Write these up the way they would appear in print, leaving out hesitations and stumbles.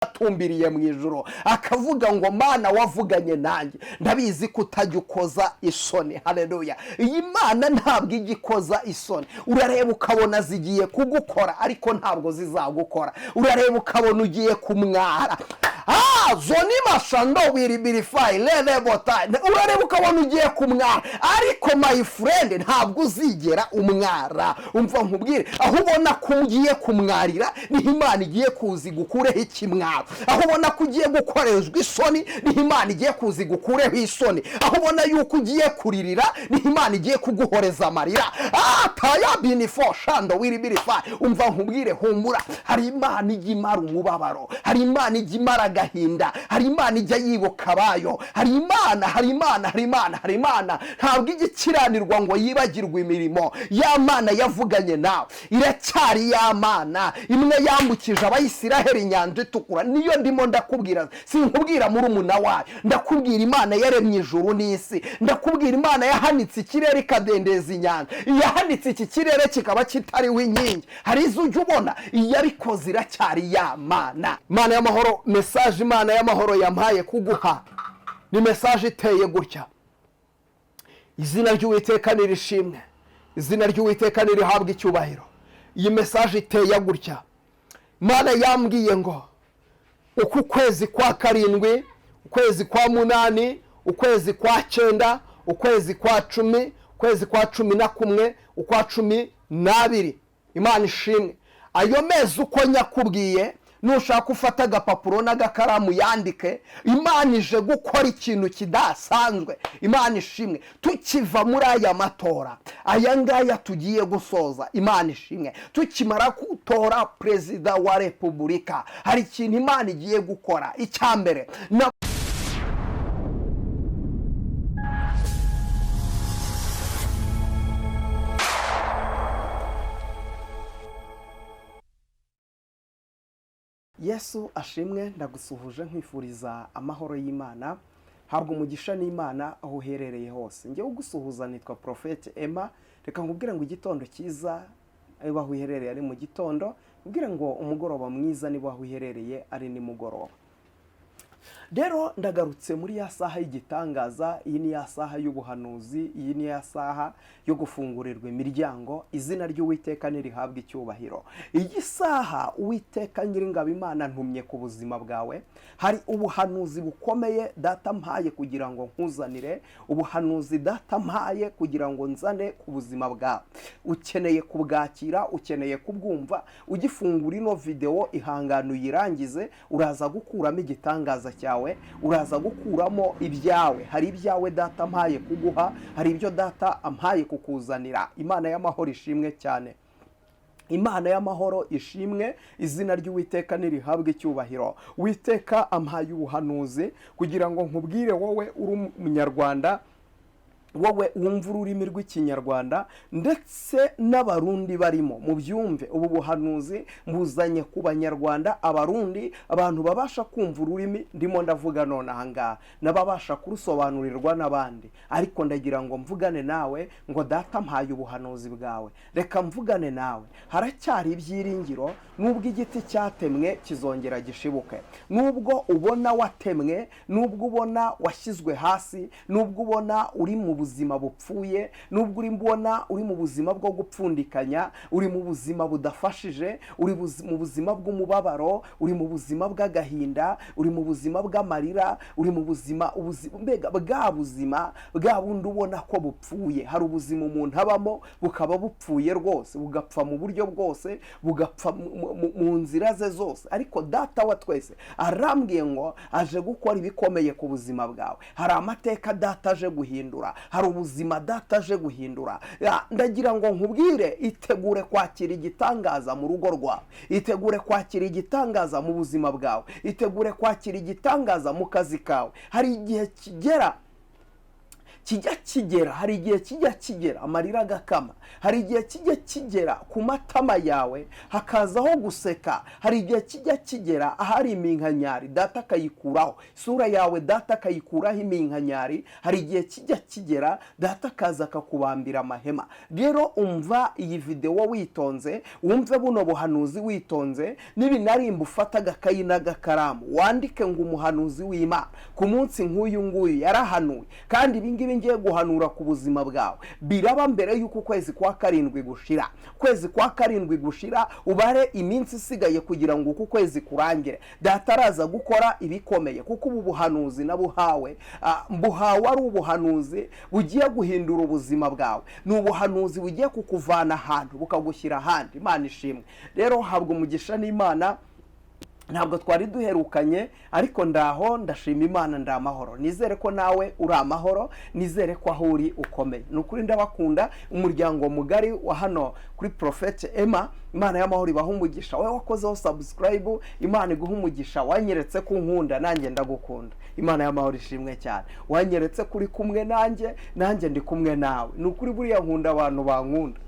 Atumbiriye mu ijoro, akavuga ngo: "Mana wavuganye nanjye, ndabizi ko utajya ukoza isoni." Haleluya! Iyi Mana ntabwo ijya ikoza isoni. Urareba ukabona zigiye kugukora, ariko ntabwo zizagukora. Urareba ukabona ugiye kumwara, zoni mashando wiribirifayi lerebota. Urareba ukabona ugiye kumwara, ariko my friend, ntabwo uzigera umwara. Umva nkubwire, aho ubona ko ugiye kumwarira niho Imana igiye kuza igukureho ikimwaro. Aho ubona ko ugiye gukoreshwa isoni niho Imana igiye kuza igukureho isoni. Aho ubona yuko ugiye kuririra niho Imana igiye kuguhoreza amarira. Taya binifo shando wiribirifayi. Umva nkubwire, humura. Hari Imana ijya imara umubabaro, hari Imana ijya imara agahinda, hari Imana ijya yibuka abayo. Hari Imana, hari Imana, hari Imana, hari Imana. Ntabwo ijya ikiranirwa ngo yibagirwe imirimo. Ya Mana yavuganye nawe iracyari ya Mana imwe yambukije Abayisiraheli Inyanja Itukura. Niyo ndimo ndakubwira. Sinkubwira murumuna wayo, ndakubwira Imana yaremye ijuru n'isi. Ndakubwira Imana yahanitse ikirere ikadendeza inyanja, iyahanitse iki kirere kikaba kitariho inkingi. Hari izo ujya ubona, iyabikoze iracyari ya Mana. Imana y'amahoro, message Imana y'amahoro yampaye kuguha ni message iteye gutya: Izina ry'Uwiteka nirishimwe, izina ry'Uwiteka nirihabwa icyubahiro. Iyi message iteye gutya: Imana yambwiye ngo uku kwezi kwa karindwi, ukwezi kwa munani, ukwezi kwa cyenda, ukwezi kwa 10, ukwezi kwa 11, ukwa 12, Imana ishimwe, ayo mezi uko nyakubwiye, nushaka ufata agapapuro n'agakaramu yandike. Imana ije gukora ikintu kidasanzwe. Imana ishimwe. Tukiva muri aya matora, aya ngaya tugiye gusoza, Imana ishimwe, tukimara gutora Perezida wa Repubulika, hari ikintu Imana igiye gukora. Icya mbere na Yesu ashimwe. Ndagusuhuje, nkwifuriza amahoro y'Imana. Habwa umugisha n'Imana aho uherereye hose. Njyewe ugusuhuza nitwa Porofete Emma. Reka nkubwire ngo igitondo cyiza niba aho uherereye ari mu gitondo, nkubwire ngo umugoroba mwiza niba aho uherereye ari nimugoroba. Rero ndagarutse muri ya saha y'igitangaza. Iyi ni ya saha y'ubuhanuzi, iyi ni ya saha yo gufungurirwa imiryango. Izina ry'Uwiteka ntirihabwe icyubahiro. Iyi saha Uwiteka Nyiringabo Imana ntumye ku buzima bwawe. Hari ubuhanuzi bukomeye Data mpaye kugira ngo nkuzanire, ubuhanuzi Data mpaye kugira ngo nzane ku buzima bwawe. Ukeneye kubwakira, ukeneye kubwumva. Ugifungura ino videwo, ihangane uyirangize. Uraza gukuramo igitangaza cyawe, uraza gukuramo ibyawe. Hari ibyawe Data ampaye kuguha, hari ibyo Data ampaye kukuzanira. Imana y'amahoro ishimwe cyane, Imana y'amahoro ishimwe. Izina ry'Uwiteka ntirihabwe icyubahiro. Witeka ampaye ubuhanuzi kugira ngo nkubwire wowe uri Umunyarwanda, wowe wumva ururimi rw'Ikinyarwanda, ndetse n'Abarundi barimo mubyumve. Ubu buhanuzi mbuzanye ku Banyarwanda, Abarundi, abantu babasha kumva ururimi ndimo ndavuga none aha ngaha, n'ababasha kurusobanurirwa n'abandi. Ariko ndagira ngo mvugane nawe ngo Data mpaye ubuhanuzi bwawe. Reka mvugane nawe. Haracyari ibyiringiro. Nubwo igiti cyatemwe, kizongera gishibuke. Nubwo ubona watemwe, nubwo ubona washyizwe hasi, nubwo ubona uri mu buzima bupfuye, nubwo uri mbona uri mu buzima bwo gupfundikanya, uri mu buzima budafashije, uri mu buzima bw'umubabaro, uri mu buzima bw'agahinda, uri mu buzima bw'amarira, uri mu buzima mbega bwa buzima bwa bundi ubona ko bupfuye. Hari ubuzima umuntu abamo bukaba bupfuye rwose, bugapfa mu buryo bwose, bugapfa mu nzira ze zose. Ariko Data wa twese arambwiye ngo aje gukora ibikomeye ku buzima bwawe. Hari amateka Data aje guhindura, hari ubuzima Data aje guhindura. Ndagira ngo nkubwire: itegure kwakira igitangaza mu rugo rwawe, itegure kwakira igitangaza mu buzima bwawe, itegure kwakira igitangaza mu kazi kawe. Hari igihe kigera Kijya kigera, hari igihe kijya kigera amarira agakama, hari igihe kijya kigera ku matama yawe hakazaho guseka, hari igihe kijya kigera ahari iminkanyari Data akayikuraho, isura yawe Data akayikuraho iminkanyari, hari igihe kijya kigera Data akaza akakubambira amahema. Rero umva iyi videwo witonze, wumve buno buhanuzi witonze, n'ibinarimba ufata agakayi n'agakaramu wandike ngo umuhanuzi w'Imana ku munsi nk'uyu nguyu yarahanuye, kandi ibi ngibi ngiye guhanura ku buzima bwawe biraba mbere y'uko ukwezi kwa karindwi gushira. Ukwezi kwa karindwi gushira, ubare iminsi isigaye kugira ngo uku kwezi kurangire, Data araza gukora ibikomeye, kuko ubu buhanuzi nabuhawe, buhawe ari ubuhanuzi bugiye guhindura ubuzima bwawe, ni ubuhanuzi bugiye kukuvana ahantu bukagushyira ahandi. Imana ishimwe. Rero habwa umugisha n'Imana. Ntabwo twari duherukanye, ariko ndaho ndashima Imana, ndi amahoro. Nizere ko nawe uri amahoro, nizere ko aho uri ukomeye. Ni ukuri ndabakunda, umuryango mugari wa hano kuri Prophète Emma. Imana y'amahoro ibaha umugisha. Wowe wakozeho subscribe, Imana iguha umugisha. Wanyeretse ko unkunda, nanjye ndagukunda. Imana y'amahoro ishimwe cyane. Wanyeretse ko uri kumwe nanjye, nanjye ndi kumwe nawe. Ni ukuri buriya nkunda abantu bankunda.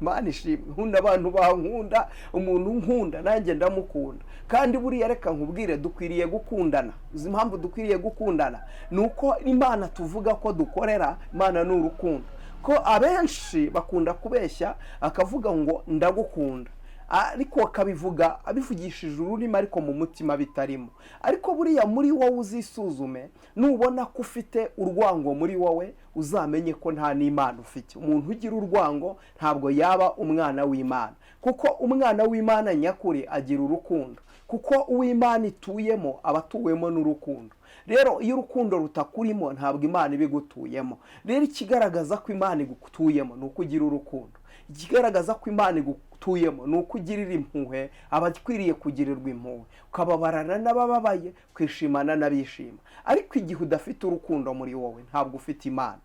Imana ishimwe, nkunda abantu bankunda. Umuntu unkunda nanjye ndamukunda. Kandi buriya reka nkubwire, dukwiriye gukundana. Uzi impamvu dukwiriye gukundana? Ni uko Imana tuvuga ko dukorera, Imana ni urukundo. Ko abenshi bakunda kubeshya, akavuga ngo ndagukunda, ariko akabivuga abivugishije ururimi, ariko mu mutima bitarimo. Ariko buriya muri wowe uzisuzume, nubona ko ufite urwango muri wowe, uzamenye ko nta n'Imana ufite. Umuntu ugira urwango ntabwo yaba umwana w'Imana, kuko umwana w'Imana nyakuri agira urukundo, kuko uw'Imana ituyemo aba atuwemo n'urukundo. Rero iyo urukundo rutakurimo, ntabwo Imana iba igutuyemo. Rero ikigaragaza ko Imana igutuyemo ni uko ugira urukundo. Ikigaragaza ko Imana igutuyemo ni uko ugirira impuhwe abakwiriye kugirirwa impuhwe, ukababarana n'abababaye, kwishimana n'abishima. Ariko igihe udafite urukundo muri wowe, ntabwo ufite Imana.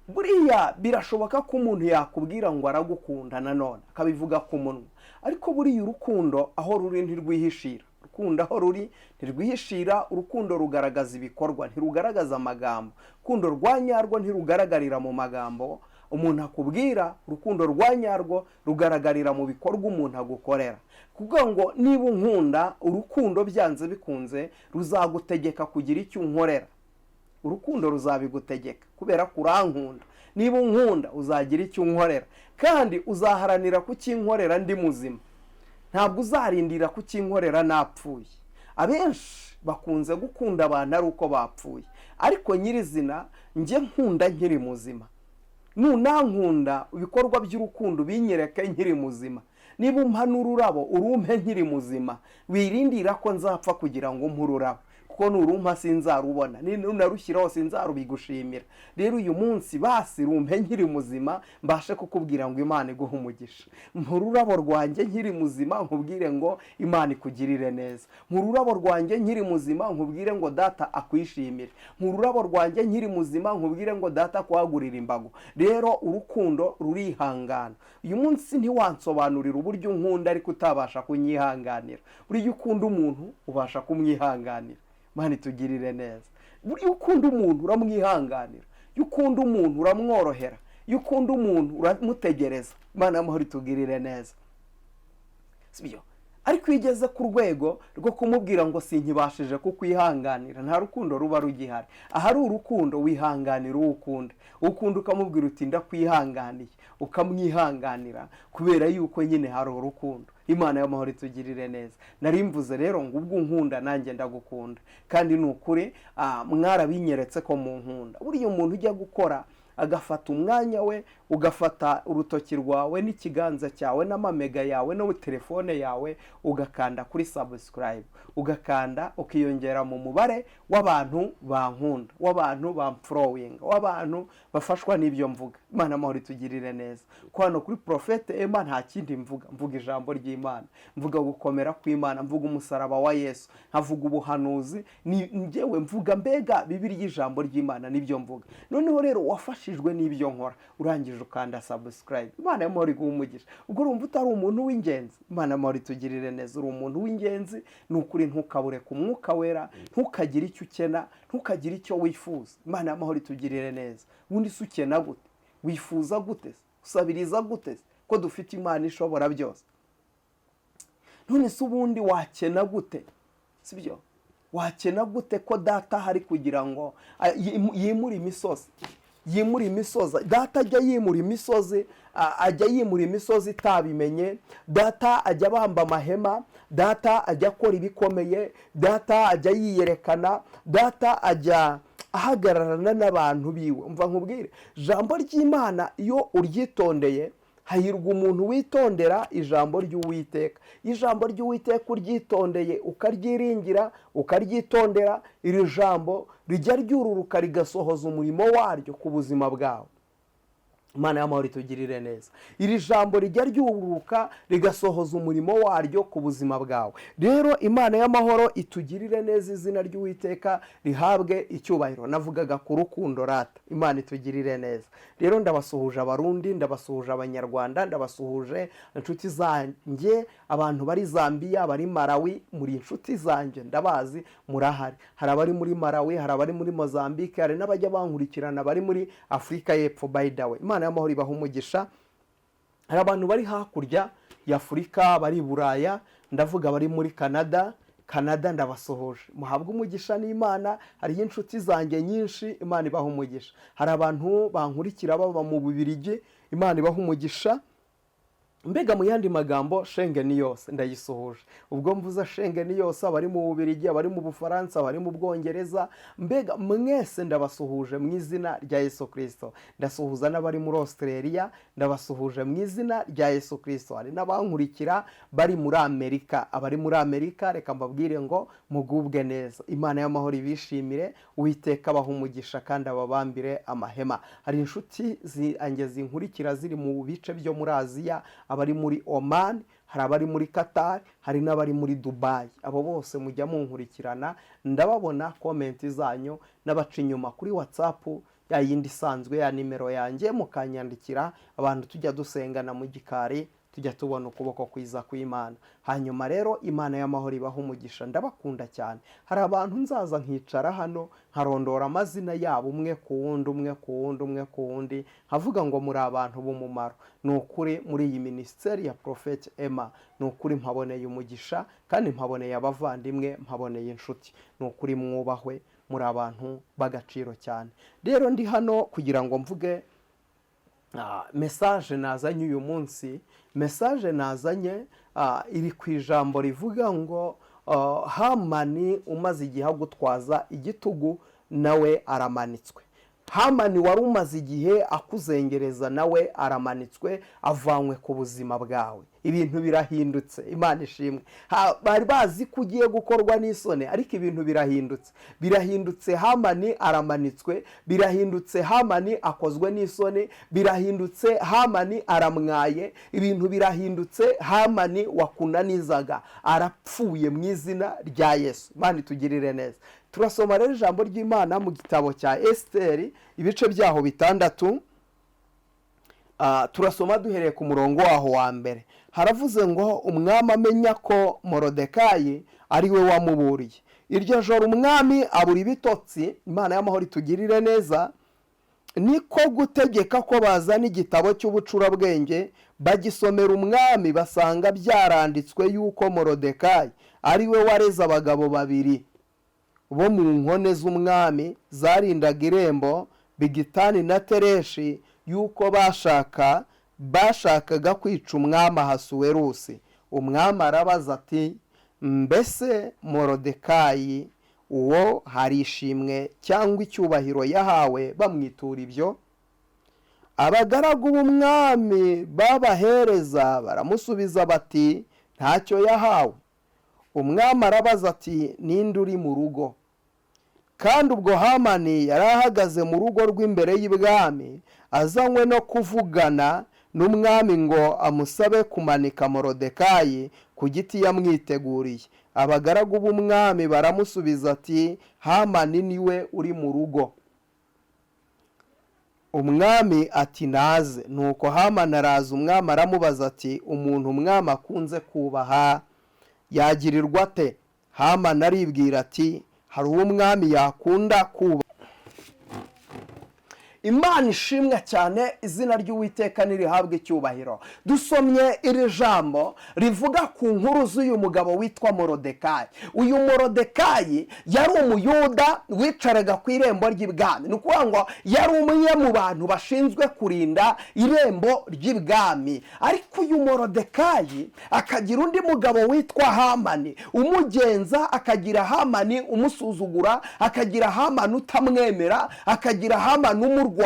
Buriya birashoboka ko umuntu yakubwira ngo aragukunda, nanone akabivuga ku munwa, ariko buriya urukundo aho ruri ntirwihishira. Urukundo aho ruri ntirwihishira. Urukundo rugaragaza ibikorwa, ntirugaragaza amagambo. Urukundo rwa nyarwo ntirugaragarira mu magambo umuntu akubwira. Urukundo rwa nyarwo rugaragarira mu bikorwa umuntu agukorera. Kuvuga ngo niba unkunda, urukundo byanze bikunze ruzagutegeka kugira icyo unkorera. Urukundo ruzabigutegeka kubera ko urankunda. Niba unkunda, uzagira icyo unkorera, kandi uzaharanira kukinkorera ndi muzima, ntabwo uzarindira kukinkorera napfuye. Abenshi bakunze gukunda abantu ari uko bapfuye, ariko nyirizina njye nkunda nkiri muzima. Nunankunda, ibikorwa by'urukundo binyereke nkiri muzima. Niba umpa n'ururabo, urumpe nkiri muzima. Wirindira ko nzapfa kugira ngo umpe ururabo, kuko nurumpa sinzarubona, nunarushyiraho sinzarubigushimira. Rero uyu munsi basi rumpe nkiri muzima, mbashe kukubwira ngo Imana iguhe umugisha. Mpa ururabo rwanjye nkiri muzima, nkubwire ngo Imana ikugirire neza. Mpa ururabo rwanjye nkiri muzima, nkubwire ngo Data akwishimire. Mpa ururabo rwanjye nkiri muzima, nkubwire ngo Data akwagurire imbago. Rero urukundo rurihangana. Uyu munsi ntiwansobanurira uburyo unkunda ariko utabasha kunyihanganira. Buriya ukunda umuntu ubasha kumwihanganira. Imana itugirire neza. Buriya ukunda umuntu uramwihanganira, iyo ukunda umuntu uramworohera, iyo ukunda umuntu uramutegereza. Imana y'amahoro itugirire neza, sibyo? Ariko iyo ugeze ku rwego rwo kumubwira ngo sinkibashije kukwihanganira, nta rukundo ruba rugihari. Ahari urukundo wihanganira uwo ukunda. Ukunda ukamubwira uti ndakwihanganiye, ukamwihanganira kubera yuko nyine hari urukundo. Imana y'amahoro itugirire neza. Nari mvuze rero ngo ubwo unkunda nanjye ndagukunda, kandi ni ukuri mwarabinyeretse ko mu nkunda. Buriya umuntu ujya gukora agafata umwanya we, ugafata urutoki rwawe n'ikiganza cyawe n'amamega yawe no telefone yawe, ugakanda kuri subscribe, ugakanda ukiyongera mu mubare w'abantu bankunda, w'abantu bamfollowinga, w'abantu bafashwa n'ibyo mvuga. Imana amahoro itugirire neza. Ko hano kuri Prophète Emma nta kindi mvuga, mvuga ijambo ry'Imana, mvuga gukomera kw'Imana, mvuga umusaraba wa Yesu, nkavuga ubuhanuzi, ni njyewe mvuga mbega Bibiliya, ijambo ry'Imana nibyo mvuga. Noneho rero wafashe wafashijwe n'ibyo nkora, urangije ukanda subscribe, Imana y'amahoro iguha umugisha. Ubwo urumva utari umuntu w'ingenzi? Imana y'amahoro itugirire neza. Uri umuntu w'ingenzi, ni ukuri. Ntukabure ku Mwuka Wera, ntukagire icyo ukena, ntukagire icyo wifuza. Imana y'amahoro itugirire neza. Ubundi se ukena gute? Wifuza gute se? Usabiriza gute se, ko dufite Imana ishobora byose? None se ubundi wakena gute? Sibyo? Wakena gute ko Data ahari kugira ngo yimure imisozi, yimure imisozi? Data ajya yimura imisozi, ajya yimura imisozi itabimenye. Data ajya abamba amahema, Data ajya akora ibikomeye, Data ajya yiyerekana, Data ajya ahagararana n'abantu biwe. Umva nkubwire, ijambo ry'Imana iyo uryitondeye, hahirwa umuntu witondera ijambo ry'Uwiteka. Ijambo ry'Uwiteka uryitondeye, ukaryiringira, ukaryitondera, iri jambo rijya ryururuka rigasohoza umurimo waryo ku buzima bwawe. Imana y'amahoro itugirire neza. Iri jambo rijya ryururuka rigasohoza umurimo waryo ku buzima bwawe. Rero Imana y'amahoro itugirire neza, izina ry'Uwiteka rihabwe icyubahiro. Navugaga ku rukundo rata. Imana itugirire neza. Rero ndabasuhuje Abarundi, ndabasuhuje Abanyarwanda, ndabasuhuje inshuti zanjye, abantu bari Zambiya, bari Malawi, muri inshuti zanjye, ndabazi murahari. Hari abari muri Malawi, hari abari muri Mozambique, hari n'abajya bankurikirana bari muri Afurika y'Epfo. By the way, Imana y'amahoro ibaha umugisha. Hari abantu bari hakurya y'Afurika, bari i Buraya, ndavuga bari muri Canada. Canada ndabasuhuje, muhabwe umugisha n'Imana. Hariho inshuti zanjye nyinshi, Imana ibaha umugisha. Hari abantu bankurikira baba mu Bubirigi, Imana ibaha umugisha. Mbega mu yandi magambo, Schengen yose ndayisuhuje. Ubwo mvuze Schengen yose, abari mu Bubirigi, abari mu Bufaransa, abari mu Bwongereza, mbega mwese ndabasuhuje mu izina rya Yesu Kirisito. Ndasuhuza n'abari muri Australia, ndabasuhuje mu izina rya Yesu Kirisito. Hari n'abankurikira bari muri Amerika. Abari muri Amerika, reka mbabwire ngo mugubwe neza, Imana y'amahoro ibishimire, Uwiteka abaha umugisha kandi ababambire amahema. Hari inshuti zanjye zinkurikira ziri mu bice byo muri Aziya, abari muri Oman, hari abari muri Qatar, hari n'abari muri Dubai. Abo bose mujya munkurikirana, ndababona comment zanyu, n'abaca inyuma kuri WhatsApp ya yindi isanzwe ya nimero yanjye mukanyandikira. Abantu tujya dusengana mu gikari, tujya tubona ukuboko kwiza kw'Imana. Hanyuma rero Imana y'amahoro ibaha umugisha, ndabakunda cyane. Hari abantu nzaza nkicara hano nkarondora amazina yabo umwe ku wundi, umwe ku wundi, umwe ku wundi, nkavuga ngo muri abantu b'umumaro. Ni ukuri, muri iyi minisiteri ya Prophet Emma, ni ukuri mpaboneye umugisha kandi mpaboneye abavandimwe, mpaboneye inshuti. Ni ukuri mwubahwe, muri abantu b'agaciro cyane. Rero ndi hano kugira ngo mvuge message nazanye uyu munsi. Message nazanye iri ku ijambo rivuga ngo Hamani umaze igihe agutwaza igitugu nawe aramanitswe. Hamani wari umaze igihe akuzengereza nawe aramanitswe, avanywe ku buzima bwawe. Ibintu birahindutse, Imana ishimwe. Bari bazi ko ugiye gukorwa n'isoni, ariko ibintu birahindutse, birahindutse. Hamani aramanitswe, birahindutse. Hamani akozwe n'isoni, birahindutse. Hamani aramwaye, ibintu birahindutse. Hamani wakunanizaga arapfuye mu izina rya Yesu. Imana itugirire neza. Turasoma rero ijambo ry'Imana mu gitabo cya Esiteri, ibice byaho 6. Turasoma duhereye ku murongo waho wa mbere. Haravuze ngo: "Umwami amenya ko Morodekayi ari we wamuburiye. Iryo joro umwami abura ibitotsi." Imana y'amahoro itugirire neza. "Niko gutegeka ko bazana igitabo cy'ubucurabwenge, bagisomera umwami, basanga byaranditswe yuko Morodekayi ari we wareze abagabo babiri bo mu nkone z'umwami zarindaga irembo, Bigitani na Tereshi, yuko bashakaga kwica umwami Ahasuwerusi. Umwami arabaza ati: 'Mbese Morodekayi uwo hari ishimwe cyangwa icyubahiro yahawe bamwitura ibyo?' Abagaragu b'umwami babahereza baramusubiza bati: 'Ntacyo yahawe.' Umwami arabaza ati: 'Ninde uri mu rugo?' Kandi ubwo Hamani yari ahagaze mu rugo rw'imbere y'ibwami, azanywe no kuvugana n'umwami ngo amusabe kumanika Morodekayi ku giti yamwiteguriye. Abagaragu b'umwami baramusubiza ati: 'Hamani niwe uri mu rugo.' Umwami ati: "Naze." Nuko Hamani araza. Umwami aramubaza ati: "Umuntu umwami akunze kubaha yagirirwa ate?" Hamani aribwira ati: "Hari uwo umwami yakunda kubaha." Imana ishimwe cyane, izina ry'Uwiteka nirihabwe icyubahiro. Dusomye iri jambo rivuga ku nkuru z'uyu mugabo witwa Morodekayi. Uyu Morodekayi yari Umuyuda wicaraga ku irembo ry'ibwami. Ni ukuvuga ngo yari umwe mu bantu bashinzwe kurinda irembo ry'ibwami. Ariko uyu Morodekayi akagira undi mugabo witwa Hamani umugenza, akagira Hamani umusuzugura, akagira Hamani utamwemera, akagira Hamani umurwanya.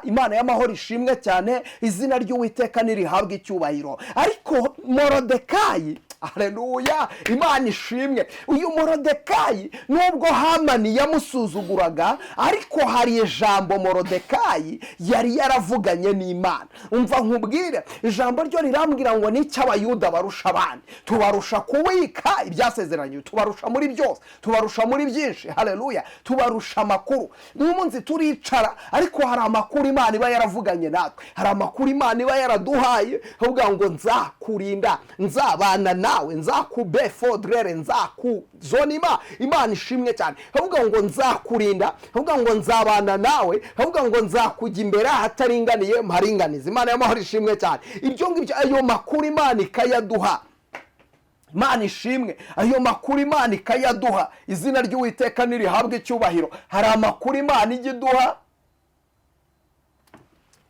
Imana y'amahoro ishimwe cyane, izina ry'Uwiteka nirihabwe icyubahiro. Ariko Morodekayi, hareruya, Imana ishimwe, uyu Morodekayi nubwo Hamani yamusuzuguraga, ariko hari ijambo Morodekayi yari yaravuganye n'Imana. Umva nkubwire, ijambo ryo rirambwira ngo n'icyo Abayuda barusha abandi: tubarusha kubika ibyasezeranye, tubarusha muri byose, tubarusha muri byinshi. Hareruya! Tubarusha amakuru. N'uyu munsi turicara, ariko hari amakuru Imana iba yaravuganye natwe, hari amakuru Imana iba yaraduhaye, avuga ngo: "Nzakurinda, nzabana nawe, nzakubefodrere, nzakuzonima." Imana ishimwe cyane. Avuga ngo: "Nzakurinda," avuga ngo: "Nzabana nawe," avuga ngo: "Nzakujya imbere ahataringaniye mparinganiza." Imana y'amahoro ishimwe cyane. Ibyo ngibyo, ayo makuru Imana ikayaduha. Imana ishimwe, ayo makuru Imana ikayaduha. Izina ry'Uwiteka nirihabwe icyubahiro. Hari amakuru Imana ijya iduha.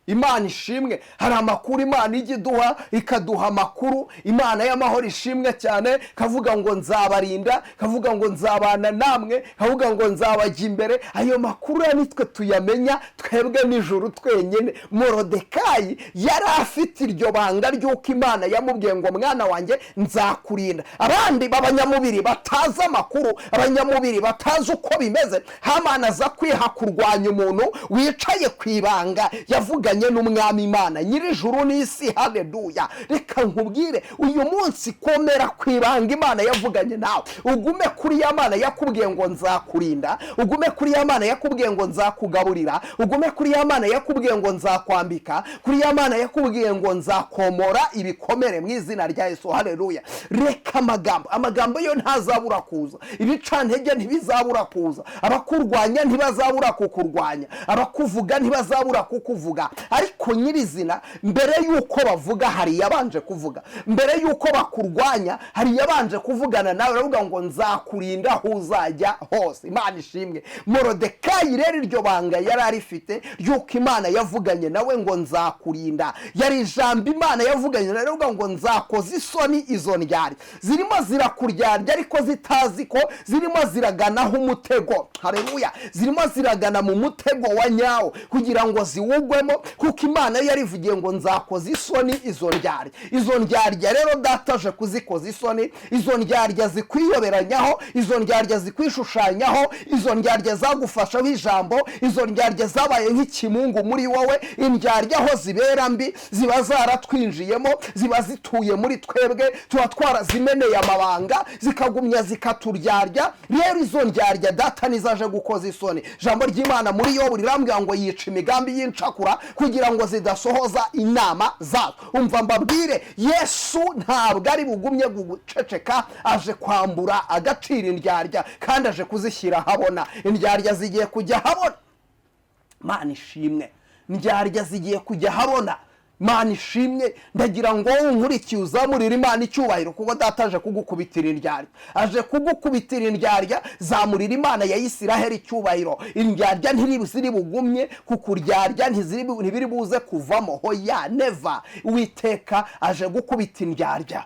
Imana ishimwe, hari amakuru Imana ijya iduha, ikaduha amakuru. Imana y'amahoro ishimwe cyane. Kavuga ngo: "Nzabarinda," kavuga ngo: "Nzabana namwe," kavuga ngo: "Nzabajya imbere." Ayo makuru nitwe tuyamenya, twebwe nijoro twenyine. Morodekayi yari afite iryo banga ry'uko Imana yamubwiye ngo: "Mwana wanjye, nzakurinda." Abandi b'abanyamubiri batazi amakuru, abanyamubiri batazi uko bimeze, Hamani aza kwiha kurwanya umuntu wicaye ku ibanga yavuganye n'Umwami Imana nyir'ijuru n'isi. Haleluya! Reka nkubwire, uyu munsi komera ku ibanga Imana yavuganye nawe, ugume kuri ya Mana yakubwiye ngo: "Nzakurinda," ugume kuri ya Mana yakubwiye ngo: "Nzakugaburira," ugume kuri ya Mana yakubwiye ngo: "Nzakwambika," kuri ya Mana yakubwiye ngo: "Nzakomora ibikomere," mu izina rya Yesu. Haleluya! Reka amagambo, amagambo yo ntazabura kuza, ibicantege ntibizabura kuza, abakurwanya ntibazabura kukurwanya, abakuvuga ntibazabura kukuvuga. Ariko nyirizina, mbere y'uko bavuga hari yabanje kuvuga, mbere y'uko bakurwanya hari yabanje kuvugana nawe, uravuga ngo: "Nzakurinda aho uzajya hose." Imana ishimwe. Morodekayi rero iryo banga yari arifite ry'uko Imana yavuganye nawe ngo: "Nzakurinda." Yari ijambo Imana yavuganye nawe, iravuga ngo: "Nzakoza isoni izo ndyari zirimo zirakuryarya, ariko zitazi ko zirimo ziraganaho umutego." Hareruya! Zirimo ziragana mu mutego wa nyawo kugira ngo ziwugwemo, kuko Imana yarivugiye ngo: "Nzakoza isoni izo ndyarya." Izo ndyarya rero Data aje kuzikoza isoni. Izo ndyarya zikwiyoberanyaho, izo ndyarya zikwishushanyaho, izo ndyarya zagufashaho ijambo, izo ndyarya zabaye nk'ikimungu muri wowe. Indyarya aho zibera mbi ziba zaratwinjiyemo, ziba zituye muri twebwe, tuba twarazimeneye amabanga, zikagumya zikaturyarya. Rero izo ndyarya Data nizaje gukoza isoni. Ijambo ry'Imana muri Yobu rirambwira ngo: "Yica imigambi y'incakura kugira ngo zidasohoza inama zazo." Umva mbabwire, Yesu ntabwo ari bugumye guceceka. Aje kwambura agaciro indyarya, kandi aje kuzishyira ahabona. Indyarya zigiye kujya ahabona. Mana ishimwe, indyarya zigiye kujya ahabona. Mana ishimwe. Ndagira ngo wowe unkurikiye uzamurire Imana icyubahiro, kuko Data aje kugukubitira indyarya, aje kugukubitira indyarya. Zamurira Imana ya Isiraheli icyubahiro. Indyarya ntiziri bugumye kukuryarya, ntibiri buze kuvamo. Hoya, never! Witeka aje gukubita indyarya.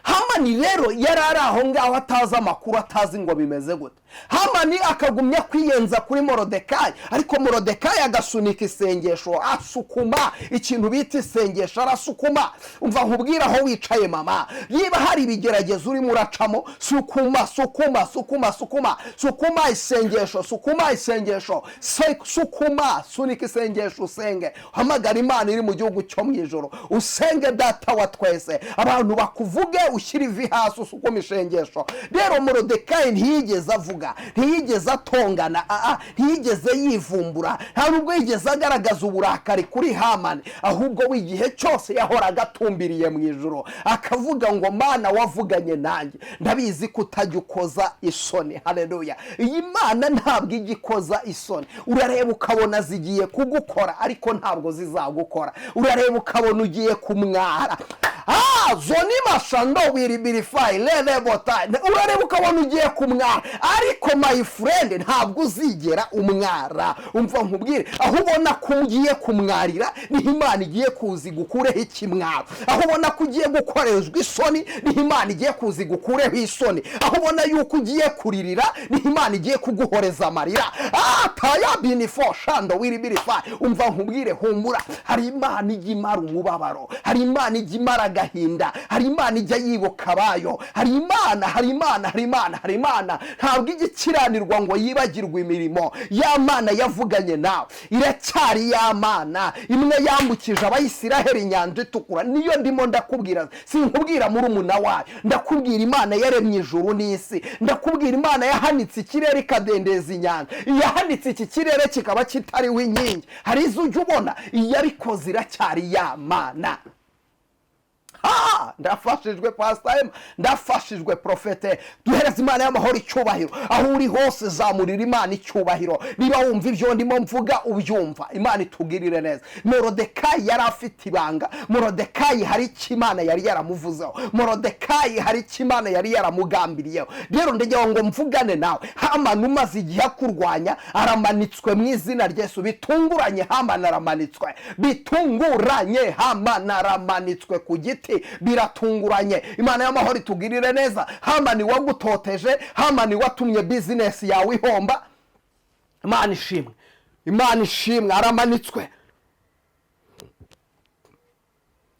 Hamani rero yari ari aho ngaho atazi amakuru, atazi ngo bimeze gute. Hamani akagumya kwiyenza kuri Morodekayi, ariko Morodekayi agasunika isengesho, asukuma ikintu bita isengesho, arasukuma. Umva nkubwira, aho wicaye mama, niba hari ibigeragezo urimo uracamo, sukuma, sukuma, sukuma, sukuma, sukuma isengesho, sukuma isengesho, sukuma, sunika isengesho, usenge, hamagara Imana iri mu gihugu cyo mu ijoro, usenge Data wa twese. Abantu bakuvuga Uvuge, ushyire ivi hasi, usukume ishengesho. Rero Morodekayi ntiyigeze avuga, ntiyigeze atongana, ntiyigeze yivumbura, nta nubwo yigeze agaragaza uburakari kuri Hamani, ahubwo we igihe cyose yahoraga atumbiriye mu ijoro, akavuga ngo: "Mana wavuganye nanjye, ndabizi ko utajya ukoza isoni." Haleluya! Iyi Mana ntabwo ijya ikoza isoni. Urareba ukabona zigiye kugukora, ariko ntabwo zizagukora. Urareba ukabona ugiye kumwara, zoni mashando wiribirifayi lerebota. Urareba ukabona ugiye kumwara, ariko my friend, ntabwo uzigera umwara. Umva nkubwire, aho ubona ko ugiye kumwarira niho Imana igiye kuza igukureho ikimwaro. Aho ubona ko ugiye gukorezwa isoni niho Imana igiye kuza igukureho isoni. Aho ubona yuko ugiye kuririra niho Imana igiye kuguhoreza amarira. Taya binifo shando wiribirifayi. Umva nkubwire, humura. Hari Imana ijya imara umubabaro, hari Imana ijya imara agahinda, hari Imana ijya yibuka abayo. Hari Imana, hari Imana, hari Imana, hari Imana. Ntabwo ijya ikiranirwa ngo yibagirwe imirimo. Ya Mana yavuganye nawe iracyari ya Mana imwe yambukije Abayisiraheli inyanja itukura. Niyo ndimo ndakubwira, sinkubwira murumuna wayo. Ndakubwira Imana yaremye ijuru n'isi, ndakubwira Imana yahanitse ikirere ikadendeza inyanja, iyahanitse iki kirere kikaba kitariho inkingi. Hari izo ujya ubona, iyabikoze iracyari ya Mana. Ndafashijwe, Pastor Emma, ndafashijwe, Prophète. Duhereze Imana y'amahoro icyubahiro. Aho uri hose zamurira Imana icyubahiro niba wumva ibyo ndimo mvuga ubyumva. Imana itugirire neza. Morodekayi yari afite ibanga. Morodekayi hari icyo Imana yari yaramuvuzeho. Morodekayi hari icyo Imana yari yaramugambiriyeho. Rero ndagira ngo mvugane nawe. Hamani umaze igihe akurwanya aramanitswe mu izina rya Yesu. Bitunguranye Hamani aramanitswe, bitunguranye Hamani aramanitswe ku giti, biratunguranye. Imana y'amahoro itugirire neza. Hamani wagutoteje, Hamani watumye business yawe ihomba, Imana ishimwe, Imana ishimwe, aramanitswe.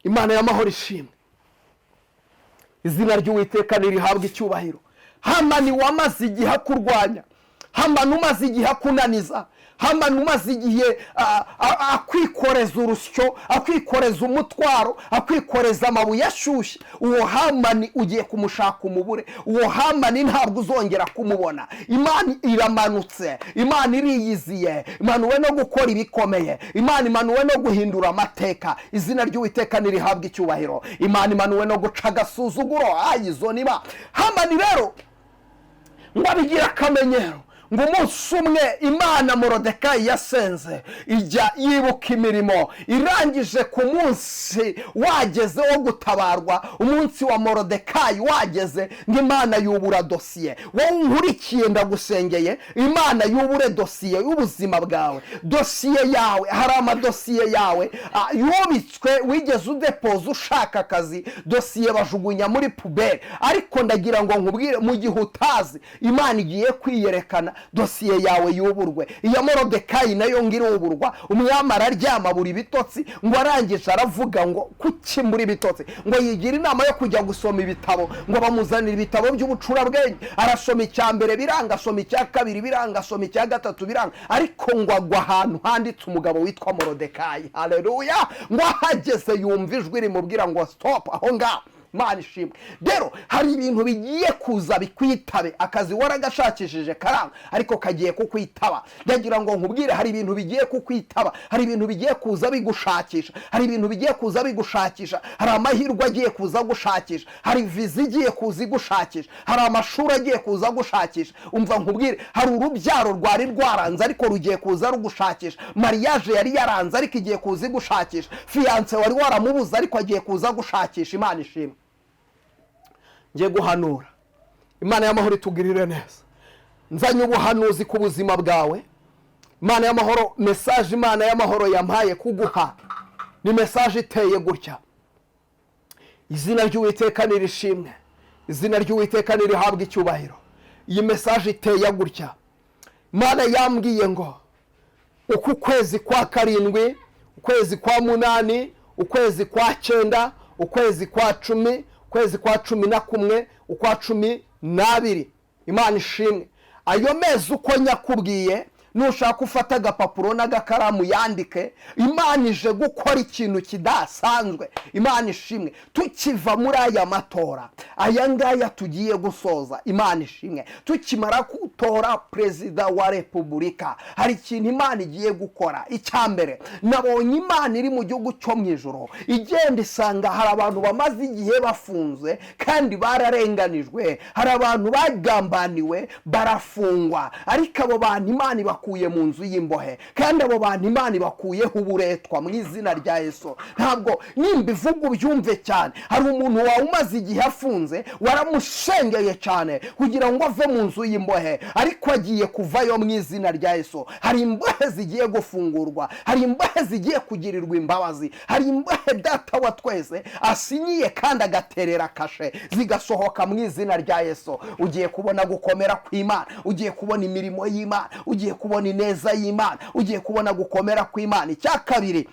Imana y'amahoro ishimwe, izina ry'Uwiteka nirihabwa icyubahiro. Hamani wamaze igihe akurwanya, Hamani umaze igihe akunaniza, Hamani umaze igihe akwikoreza urusyo, akwikoreza umutwaro, akwikoreza amabuye ashyushye, uwo Hamani ugiye kumushaka umubure. Uwo Hamani ntabwo uzongera kumubona. Imana iramanutse, Imana iriyiziye, imanuwe no gukora ibikomeye, Imana imanuwe no guhindura amateka. Izina ry'Uwiteka nirihabwa icyubahiro. Imana imanuwe no guca agasuzuguro. Ayizo niba Hamani rero ngo abigira akamenyero, ngo umunsi umwe Imana Morodekayi yasenze ijya yibuka imirimo. Irangije, ku munsi wageze wo gutabarwa, umunsi wa Morodekayi wageze, ngo Imana yubura dosiye. Wowe unkurikiye, ndagusengeye, Imana yubure dosiye y'ubuzima bwawe, dosiye yawe. Hari amadosiye yawe yubitswe, wigeze udepoza ushaka akazi, dosiye bajugunya muri poubelle. Ariko ndagira ngo nkubwire, mu gihe utazi, Imana igiye kwiyerekana, dosiye yawe yuburwe. Iya Morodekayi nayo ngo iruburwa. Umwami araryama buri bitotsi, ngo arangije aravuga ngo: "Kuki muri bitotsi?" Ngo yigira inama yo kujya gusoma ibitabo. Ngo bamuzanira ibitabo by'ubucurabwenge, arasoma icya mbere biranga, asoma icya kabiri biranga, asoma icya gatatu biranga, ariko ngo agwa ahantu handitse umugabo witwa Morodekayi. Haleluya! Ngo ahageze yumva ijwi rimubwira ngo: "Stop aho ngaho." Imana ishimwe. Rero hari ibintu bigiye kuza bikwitabe. Akazi waragashakishije karanga, ariko kagiye kukwitaba. Ndagira ngo nkubwire, hari ibintu bigiye kukwitaba, hari ibintu bigiye kuza bigushakisha, hari ibintu bigiye kuza bigushakisha, hari amahirwe agiye kuza gushakisha, hari viza igiye kuza igushakisha, hari amashuri agiye kuza gushakisha. Umva nkubwire, hari urubyaro rwari rwaranze, ariko rugiye kuza rugushakisha. Mariage yari yaranze, ariko igiye kuza igushakisha. Fiancé wari waramubuze, ariko agiye kuza gushakisha. Imana ishimwe. Ngiye guhanura, Imana y'amahoro itugirire neza. Nzanye ubuhanuzi ku buzima bwawe. Imana y'amahoro, message Imana y'amahoro yampaye kuguha ni message iteye gutya. Izina ry'Uwiteka nirishimwe, izina ry'Uwiteka nirihabwa icyubahiro. Iyi message iteye gutya: Imana yambwiye ngo uku kwezi kwa karindwi, ukwezi kwa munani, ukwezi kwa cyenda, ukwezi kwa 10, ukwezi kwa 11, ukwa 12, Imana ishimwe, ayo mezi uko nyakubwiye. Nushaka ufata agapapuro n'agakaramu yandike. Imana ije gukora ikintu kidasanzwe. Imana ishimwe. Tukiva muri aya matora, aya ngaya tugiye gusoza, Imana ishimwe, tukimara gutora Perezida wa Repubulika, hari ikintu Imana igiye gukora. Icya mbere, nabonye Imana iri mu gihugu cyo mu ijoro igenda isanga hari abantu bamaze igihe bafunze kandi bararenganijwe, hari abantu bagambaniwe barafungwa, ariko abo bantu Imana ibakuye mu nzu y'imbohe, kandi abo bantu Imana ibakuyeho uburetwa mu izina rya Yesu. Ntabwo nimba ivuga ubyumve cyane. Hari umuntu wawe umaze igihe afunze, waramushengeye cyane kugira ngo ave mu nzu y'imbohe, ariko agiye kuvayo mu izina rya Yesu. Hari imbohe zigiye gufungurwa, hari imbohe zigiye kugirirwa imbabazi, hari imbohe Data wa twese asinyiye kandi agaterera kashe, zigasohoka mu izina rya Yesu. Ugiye kubona gukomera kw'Imana, ugiye kubona imirimo y'Imana, ugiye kubona ineza y'Imana, ugiye kubona gukomera kw'Imana. Icya kabiri,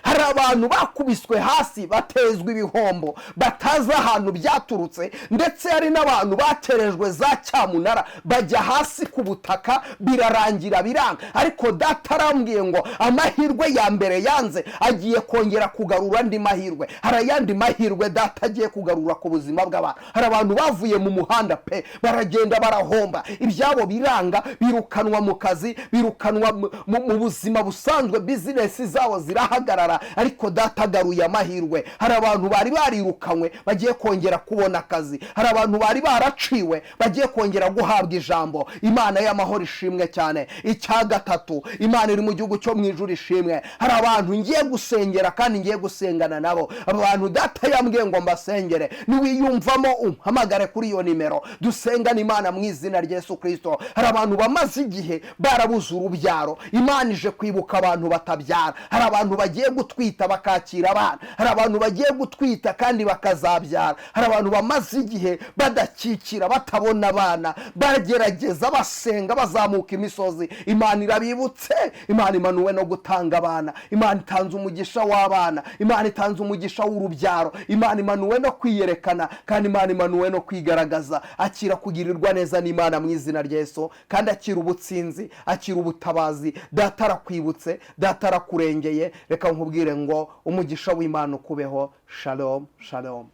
hari abantu bakubiswe hasi, batezwa ibihombo batazi ahantu byaturutse, ndetse hari n'abantu baterejwe za cyamunara, bajya hasi ku butaka, birarangira biranga. Ariko Data arambwiye ngo amahirwe ya mbere yanze, agiye kongera kugarura andi mahirwe. Hari ayandi mahirwe Data agiye kugarura ku buzima bw'abantu. Hari abantu bavuye mu muhanda pe, baragenda barahomba, ibyabo biranga, birukanwa mu kazi, birukanwa mu buzima busanzwe, bizinesi zabo zirahagarara, ariko Data agaruye amahirwe. Hari abantu bari barirukanywe bagiye kongera kubona akazi, hari abantu bari baraciwe bagiye kongera guhabwa ijambo. Imana y'amahoro ishimwe cyane. Icya gatatu, Imana iri mu gihugu cyo mu ijuru ishimwe. Hari abantu ngiye gusengera kandi ngiye gusengana nabo. Aba bantu Data yambwiye ngo mbasengere. Niwiyumvamo umpamagare kuri iyo nimero, dusengane Imana mu izina rya Yesu Kirisito. Hari abantu bamaze igihe barabuze urubyaro, Imana ije kwibuka abantu batabyara. Hari abantu bagiye gutwita bakakira abana, hari abantu bagiye gutwita kandi bakazabyara. Hari abantu bamaze igihe badakikira, batabona abana, bagerageza, basenga, bazamuka imisozi. Imana irabibutse. Imana imanuwe no gutanga abana, Imana itanze umugisha w'abana, Imana itanze umugisha w'urubyaro, Imana imanuwe no kwiyerekana, kandi Imana imanuwe no kwigaragaza. Akira kugirirwa neza n'Imana mu izina rya Yesu, kandi akira ubutsinzi, akira ubutabazi. Data arakwibutse, Data arakurengeye. Reka nkubwire ngo umugisha w'Imana ukubeho. Shalom, shalom.